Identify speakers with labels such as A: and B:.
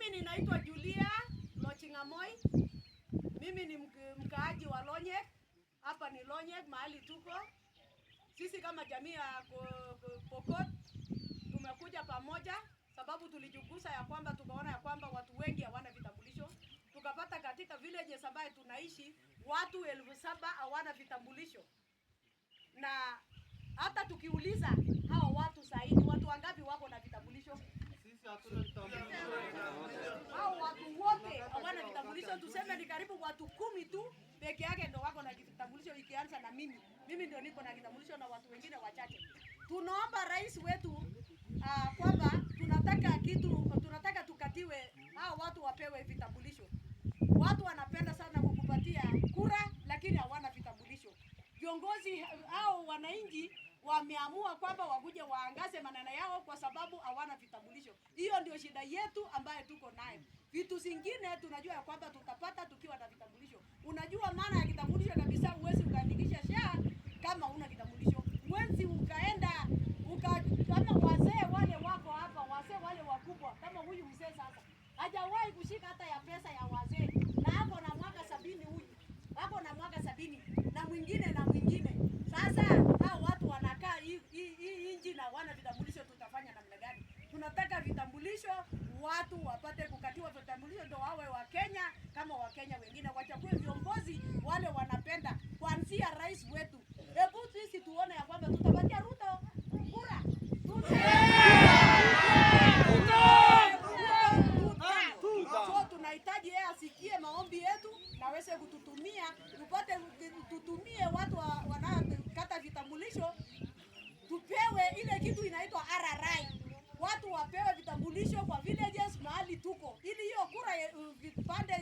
A: Mimi ninaitwa Julia Lochingamoi. Mimi ni mkaaji wa Lonyek. Hapa ni Lonyek mahali tuko. Sisi kama jamii ya Pokot tumekuja pamoja sababu tulijigusa ya kwamba tukaona ya kwamba watu wengi hawana vitambulisho. Tukapata katika villages ambayo tunaishi watu 7,000 hawana vitambulisho. Na hata tukiuliza hawa watu zaidi, watu wangapi wako na vitambulisho?
B: Sisi hatuna vitambulisho.
A: Hao watu wote hawana vitambulisho, tuseme ni karibu watu 10 tu peke yake ndio wako na kitambulisho, ikianza na mimi. Mimi ndio niko na kitambulisho na watu wengine wachache. Tunaomba rais wetu kwamba tunataka kitu, tunataka tukatiwe hao watu wapewe vitambulisho. Watu wanapenda sana kukupatia kura lakini hawana vitambulisho. Viongozi hao wananchi wameamua kwamba wakuje waangaze maneno yao kwa sababu hawana vitambulisho. Hiyo ndio shida yetu ambayo tuko nayo. Vitu zingine tunajua ya kwamba tutapata tukiwa na vitambulisho. Unajua maana ya kitambulisho kabisa, huwezi ukaandikisha SHA kama huna kitambulisho. Huwezi ukaenda kama wazee wale wako hapa, wazee wale wakubwa kama huyu mzee sasa hajawahi kushika hata ya pesa ya wazee, na ako na mwaka 70 huyu. Ako na mwaka 70 na mwingine na mwingine. Sasa hao watu wanakaa hii nchi na wana vitambulisho, tutafanya namna gani? Tunataka vitambulisho, watu wapate kukatiwa vitambulisho ndio wawe wa Kenya kama Wakenya wengine, wachague viongozi wale wanapenda, kuanzia rais wetu. Hebu sisi tuone ya kwamba tutapatia Ruto kura. So tunahitaji yeye asikie maombi yetu na aweze kututumia, tupate tutumie watu wanaokata vitambulisho, tupewe ile kitu inaitwa RRI. Watu wapewe vitambulisho kwa villages mahali tuko, ili hiyo kura vipande